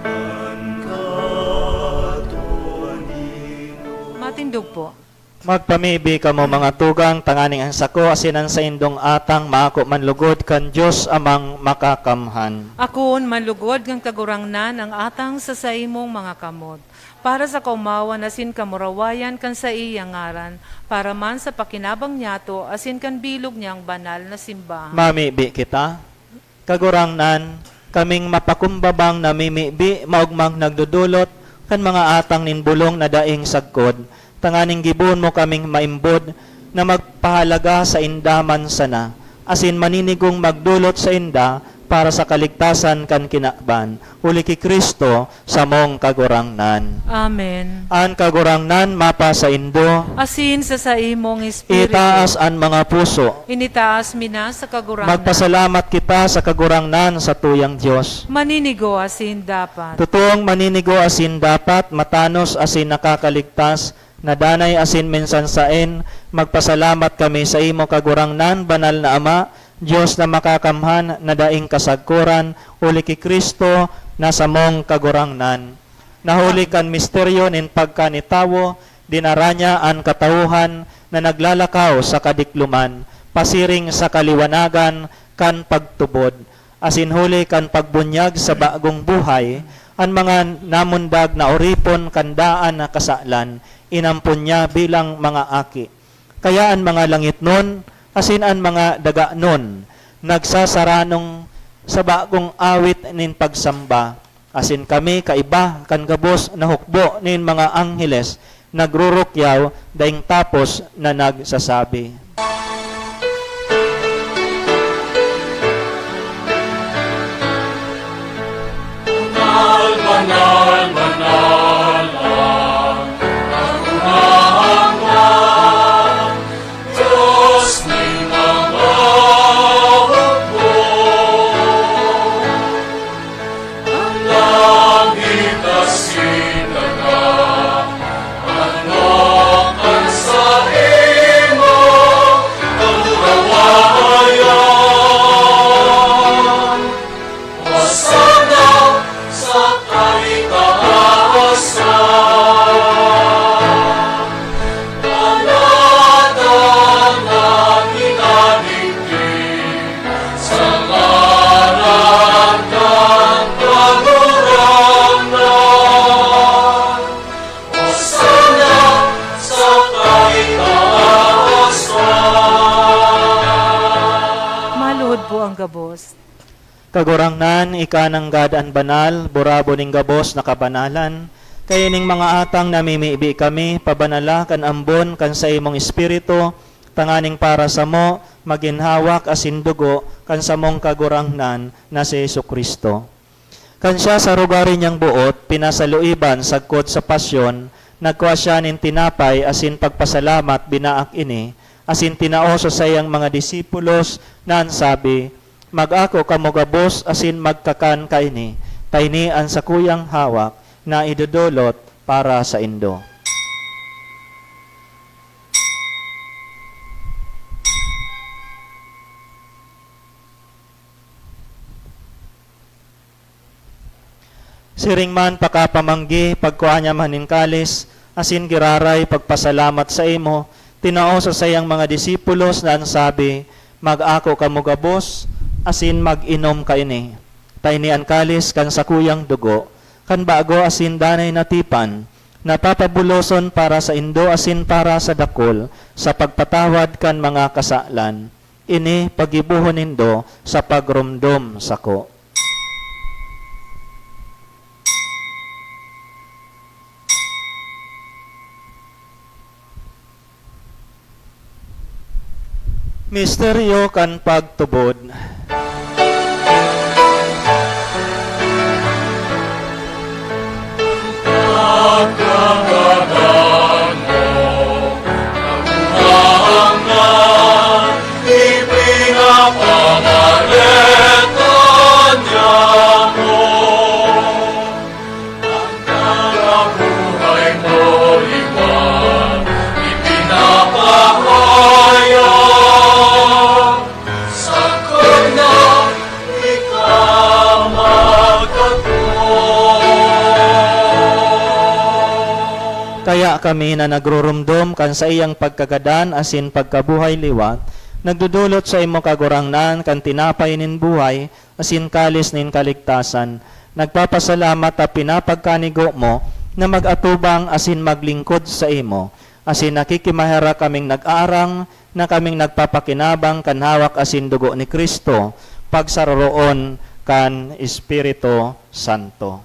An katoninongan. Matindog po. Magpamibi kamo, mga tugang, tanganing an sako asin an saindong atang maako man lugod kan Dios Amang Makakamhan. Akoon man lugod kan Kagurangnan an atang sa saimong mga kamot, para sa kaomawan asin kamurawayan kan saiyang ngaran, para man sa pakinabang niyato asin kan bilog niyang banal na simbahan. Mamibi kita. Kagurangnan, kaming mapakumbabang namimibi, maogmang nagdodolot kan mga atang nin bolong na daing sagkod, tanganing gibohon mo kaming maimbod na magpahalaga sainda man sana, asin maninigong magdolot sainda para sa kaligtasan kan kinaban. Huli ki Cristo, samong Kagurangnan. Amen. An Kagurangnan mapasaindo. Asin sa saimong espiritu. Itaas an mga puso. Initaas mi na sa Kagurangnan. Magpasalamat kita sa Kagurangnan, satuyang Dios. Maninigo asin dapat. Totoong maninigo asin dapat, matanos asin nakakaligtas, na danay asin minsan saen, magpasalamat kami saimo, Kagurangnan, Banal na Ama, Dios na Makakamhan, na daing kasagkoran, huli ki Cristo, na samong Kagurangnan. Na huli kan misteryo nin pagkanitawo, dinara niya an katawhan na naglalakaw sa kadikloman, pasiring sa kaliwanagan kan pagtubod. Asin huli kan pagbunyag sa bagong buhay, an mga namundag na oripon kan daan na kasalan, inampon niya bilang mga aki. Kaya an mga langitnon asin an mga daganon nagsasaranong sa bagong awit nin pagsamba, Asin kami kaiba kan gabos na hukbo nin mga angheles nagrurukyaw daing tapos na nagsasabi, "Banal, banal, banal ang Kagurangnan, Diyos nin mga hukbo." Ang langit asin daga, ano kan saimo kamurawayan? Hosana sa kaitaasan. Paladan ang hinadigdi sa ngaran kan Kagurangnan. Hosana sa kaitaasan. Maluhod po ang gabos. Kagurangnan, ika nanggad an banal, burabo nin gabos na kabanalan. Kaya ning mga atang namimibi kami, pabanala kan ambon kan saimong Espiritu, tanganing para samo, magin hawak asin dugo kan samong Kagurangnan na si Jesu-Cristo. Kan siya sa rugari niyang boot, pinasaluiban sagkod sa pasyon, nagkua siya nin tinapay asin pagpasalamat, binaak ini, asin tinao sa saiyang mga disipulos, na an sabi, "Mag-ako kamo gabos asin magkakan kaini, ta ini an sakuyang hawak na idodolot para saindo." Siring man pakapamanggi, pagkua niya man nin kalis, asin giraray pagpasalamat saimo, tinao sa saiyang mga disipulos na an sabi, "Mag-ako kamo gabos, asin mag-inom kaini. Ta ini an kalis kan sakuyang dugo, kan bago asin danay na tipan, na papabuloson para saindo asin para sa dakul sa pagpatawad kan mga kasalan. Ini paggibohon nindo sa pagromdom sako." Misteryo kan pagtubod. Pagkagadan mo, Kagurangnan, ipinapamareta niamo. Ang karabuhay mo liwat, ipinapahayag. Sakuna ika magkatoo. Kaya kami na nagrurumdom kan saiyang pagkagadan asin pagkabuhay liwat, nagdodolot saimo, Kagurangnan, kan tinapay nin buhay asin kalis nin kaligtasan. Nagpapasalamat ta pinapagkanigo mo na mag-atubang asin maglingkod saimo, asin nakikimaherak kaming nag-aarang na kaming nagpapakinabang kan hawak asin dugo ni Cristo, pagsaroroon kan Espiritu Santo.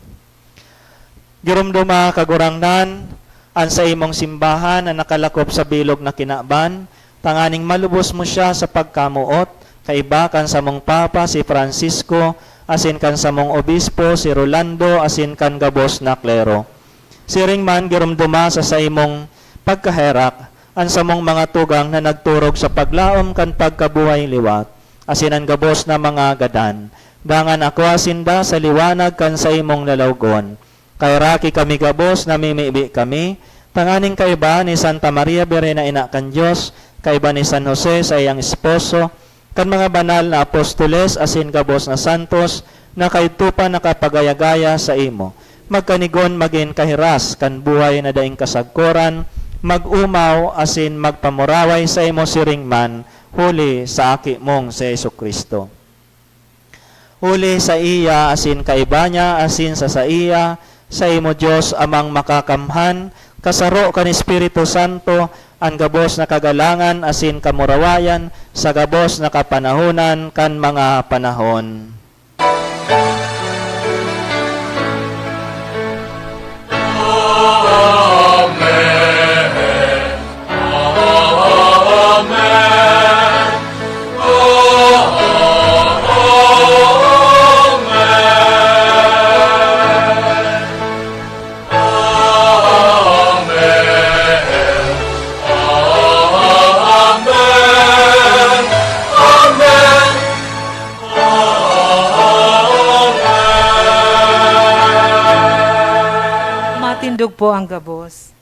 Giromdoma, Kagurangnan, an saimong simbahan na nakalakop sa bilog na kinaban, tanganing malubos mo siya sa pagkamoot, kaiba kan samong Papa, si Francisco, asin kan samong Obispo, si Rolando, asin kan gabos na klero. Siring man, giromdoma sa saimong pagkaherak an samong mga tugang na nagturog sa paglaom kan pagkabuhay liwat, asin an gabos na mga gadan. Dangan akua sinda sa liwanag kan saimong lalawgon. Kaheraki kami gabos, namimibi kami, tanganing kaiba ni Santa Maria Birhen na Ina kan Dios, kaiba ni San Jose, saiyang esposo, kan mga banal na apostoles asin gabos na santos na kaidto pa nakapagayagaya saimo, magkanigon magin kahiras kan buhay na daing kasagkoran, mag-omaw asin magpamuraway saimo siring man, huli sa Aki mong si Jesu-Cristo. Huli saiya asin kaiba niya asin sa saiya, saimo Dios Amang Makakamhan, kasaro kan Espiritu Santo, an gabos na kagalangan asin kamurawayan sa gabos na kapanahonan kan mga panahon. Amen. Amen. Amen. Amen. Amen. Amen. Amen. Matindog po ang gabos.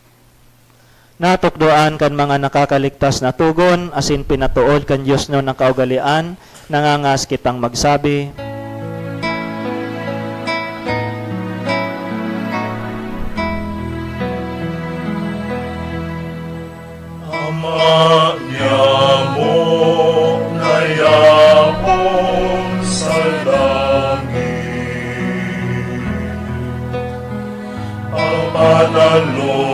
Natukdoan kan mga nakakaligtas na togon asin pinatood kan diosnon na kaugalean, nangangas kitang magsabi, Ama niamo na yaon sa langit, papananon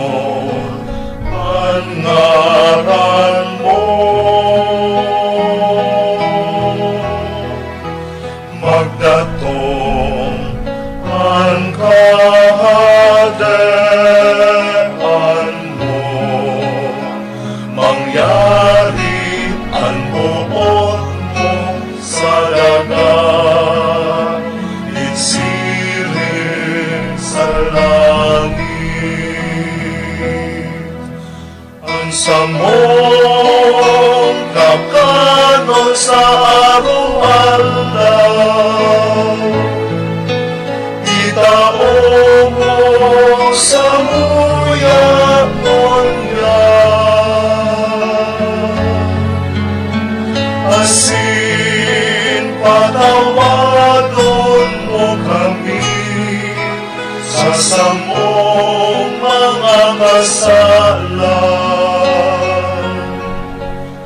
an ngaran mo. Magdatong an kahadean mo, mangyari an boot mo sa daga, siring sa langit. An samong kakanon sa araw-araw, itao mo samuya ngunyan. Asin patawadon mo kami sa samong mga kasalan,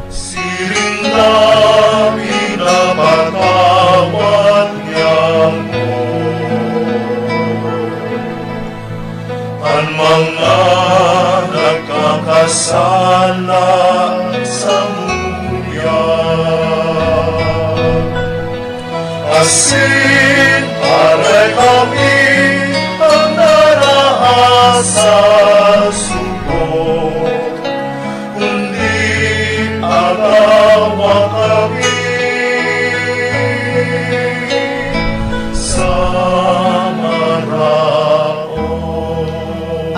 siring na pinapatawad niamo an mga nagkakasala samuya. Asin aray kami an naraha sa sugod, kundi agawa kami sa maraot.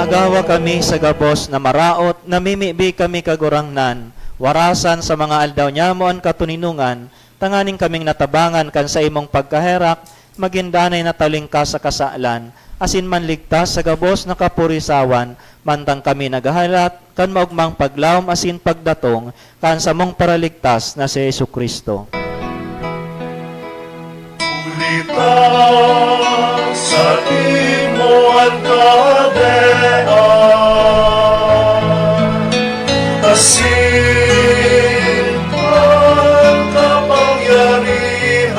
Agawa kami sa gabos na maraot, namimibi kami, Kagurangnan, warasan sa mga aldaw nyamo an katoninongan, tanganing kaming natabangan kan saimong pagkaherak, magin danay na talingkas sa kasalan, asin manligtas sa gabos na kapurisawan, mantang kami naghahalat kan maogmang paglawom asin pagdatong kan samong Paraligtas na si Jesu-Cristo. Huli ta saimo an kahadean, asin an kapangyarihan,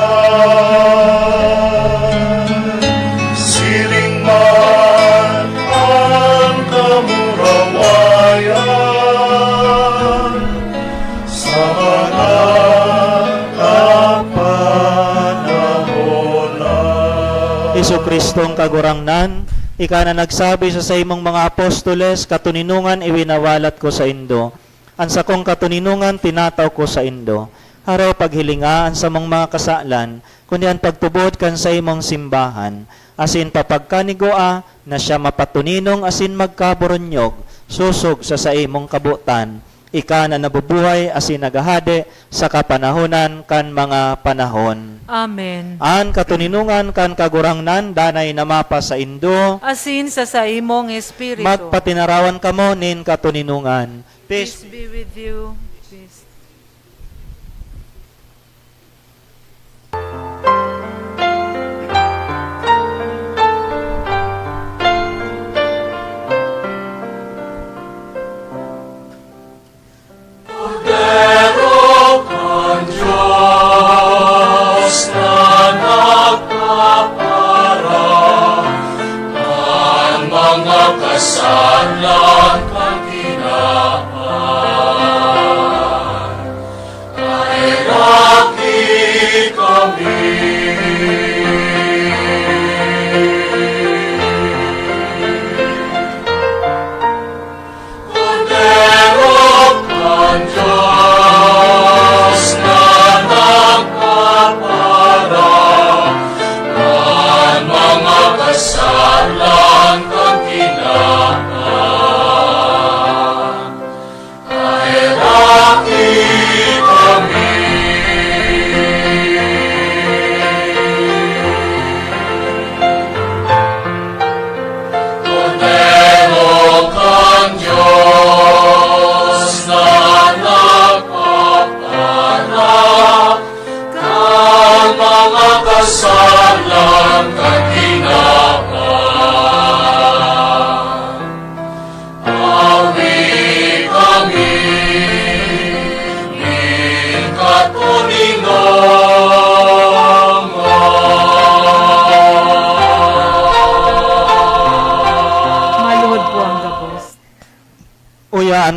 siring man an kamurawayan, sa mga kapanahonan. Jesu-Cristong Kagurangnan, ika na nagsabi sa saimong mga apostoles, "Katoninongan iwinawalat ko saindo, an sakong katoninongan tinatao ko saindo." Harao paghilinga an samong mga kasalan, kundi an pagtubod kan saimong simbahan, asin papagkanigua na siya mapatoninong asin magkaburunyog sosog sa saimong kabotan. Ika na nabubuhay asin naghahade sa kapanahonan kan mga panahon. Amen. An katoninongan kan Kagurangnan danay na mapasaindo. Asin sa saimong espiritu. Magpatinarawan kamo nin katoninongan. Peace. Peace be with you. Peace. Kordero kan Dios na nagkapara kan mga kasalan kan tinawan.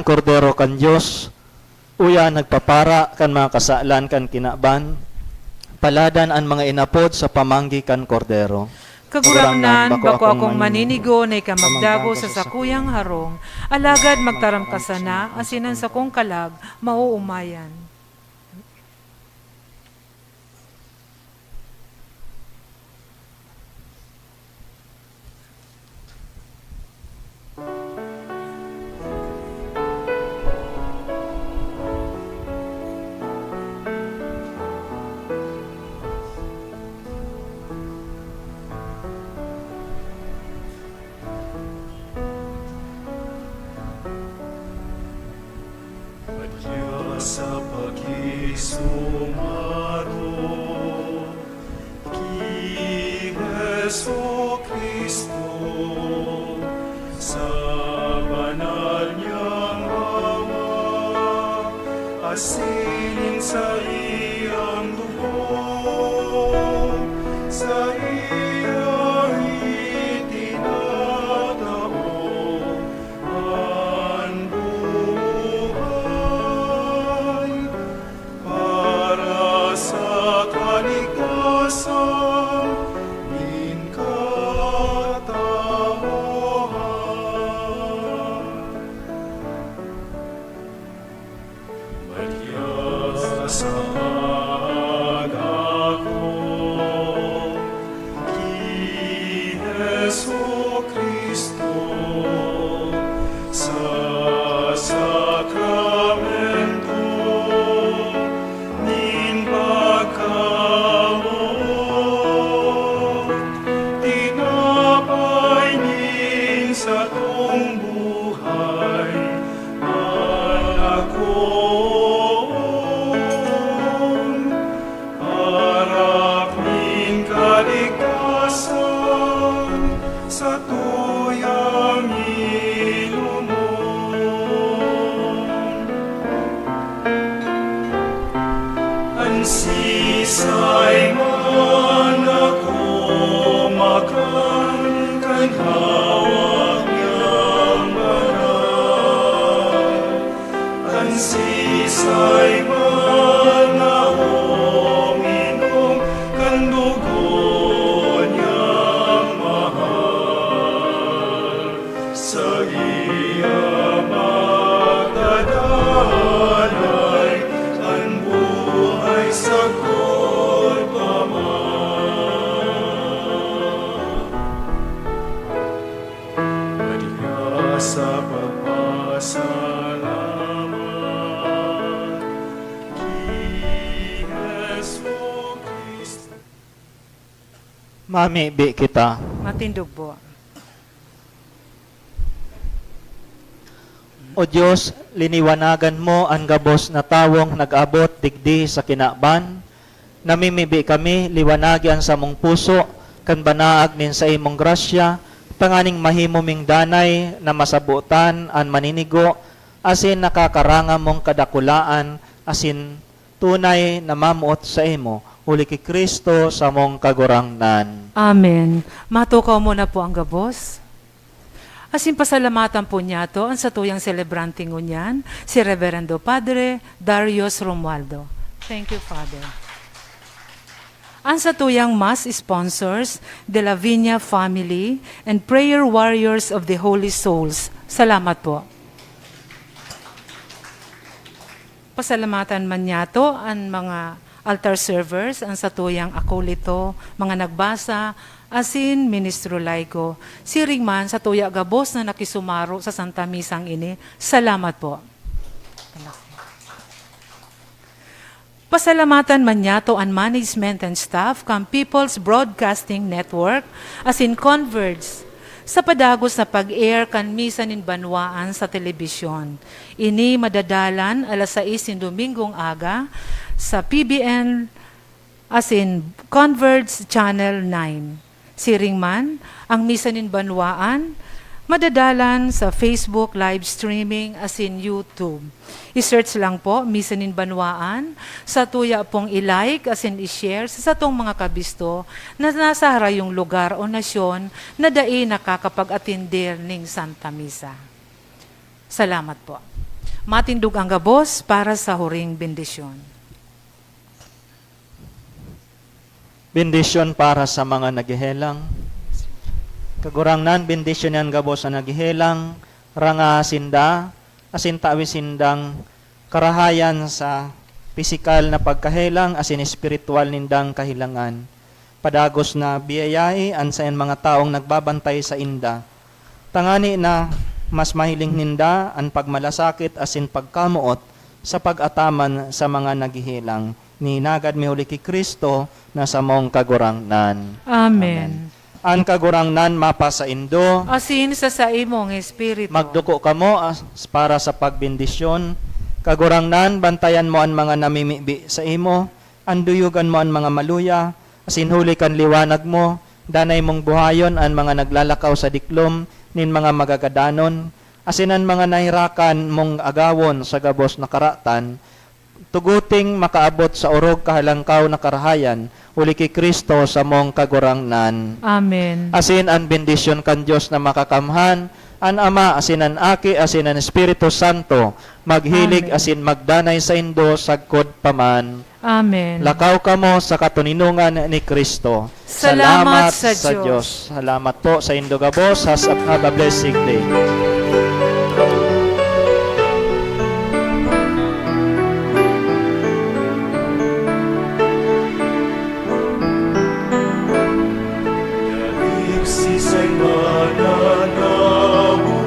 Kordero kan Dios, uya an nagpapara kan mga kasalan kan kinaban, paladan an mga inapod sa pamanggi kan Kordero. Kagurangnan, bako akong maninigo na ika magdago sa sakuyang harong, alagad magtaram ka sana, asin an sakong kalag maoomayan. Madya sa pakisumaro ki Jesu-Cristo, sa banal niyang hawak, asin saiyang dugo, saiya itinatao an buhay para sa kaligtasan nin katawohan. Madya sa pag-ako ki Jesu-Cristo, sa sakramento nin pagkamoot, tinapay nin satong buhay, an akoon, arap nin kaligtasan, satuyang inomon. An sisay man ako makan kan hawak niyang banal, an sisay man na uminom kan dugo niyang mahal, saiya magdadalay an buhay sagkod pa man. Madya sa pagpasalamat ki Jesu-Cristo. Mamibi kita. Matindog po. O Dios, liniwanagan mo an gabos na tawong nag-abot digdi sa kinaban. Namimibi kami, liwanagi an samong puso kan banaag nin saimong grasya, tanganing mahimo ming danay na masabotan an maninigo asin nakakarangam mong kadakulaan asin tunay na mamoot saimo, huli ki Cristo samong Kagurangnan. Amen. Matukaw mo na po ang gabos. Asin pasalamatan po niyato an satuyang selebrante ngunyan, si Reverendo Padre Darius Romualdo. Thank you, Father. An satuyang Mass sponsors, De La Viña family, and prayer warriors of the Holy Souls. Salamat po. Pasalamatan man niyato an mga altar servers, an satuyang akolito, mga nagbasa, asin ministro laiko. Siring man satuya gabos na nakisumaro sa Santa Misang ini, salamat po. Pasalamatan man niyato an management and staff kan People's Broadcasting Network, asin Converge, sa padagos na pag-air kan Misa nin Banwaan sa telebisyon. Ini madadalan alas sais nin Domingong aga sa P B N asin Converge Channel nine. Siring man, ang Misa nin Banwaan madadalan sa Facebook live streaming asin YouTube. I-search lang po, Misa nin Banwaan, satuya pong i-like asin i-share sa satong mga kabisto na nasa harayong lugar o nasyon na dai nakakapag-atender nin Santa Misa. Salamat po. Matindog ang gabos para sa huring bendisyon. Bendisyon para sa mga naghehelang. Kagurangnan, bendisyon yan gabos na naghehelang, ranga sinda, asin tawi sindang karahayan sa pisikal na pagkahelang asin espiritual nindang kahelangan. Padagos na biyayae an sayan mga tawong nagbabantay sainda, tangani na mas mahiling ninda an pagmalasakit asin pagkamoot sa pag-ataman sa mga naghehelang. Ninagad mi huli ki Cristo na samong Kagurangnan. Amen. An Kagurangnan mapasaindo. Asin sa saimong espiritu. Magduko kamo as-, para sa pagbendisyon. Kagurangnan, bantayan mo an mga namimibi saimo, anduyogan mo an mga maluya, asin huli kan liwanag mo, danay mong buhayon an mga naglalakaw sa diklom nin mga magagadanon, asin an mga naherakan mong agawon sa gabos na karatan, tuguting makaabot sa orog kahalangkaw na karahayan, huli ki Cristo samong Kagurangnan. Amen. Asin an bendisyon kan Dios na Makakamhan, an Ama, asin an Aki, asin an Espiritu Santo, maghilig Amen. asin magdanay saindo sagkod pa man. Amen. Lakaw kamo sa katoninongan ni Cristo. Salamat Salamat sa sa Diyos. Diyos. Salamat po saindo gabos. Has-, have a blessed day. Dai siisay man an nabubuhay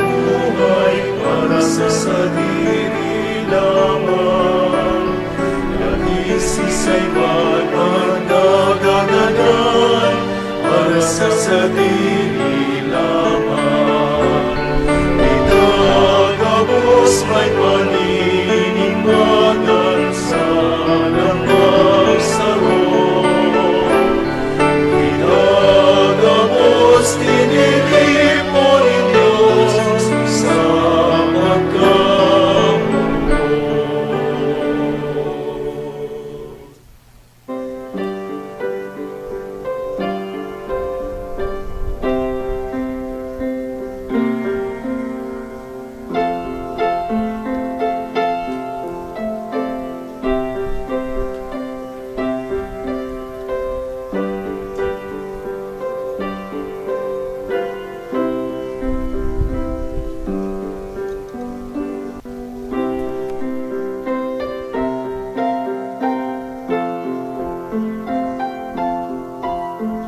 para sa sadiri lamang. Dai siisay man an nagagadan para sa sadiri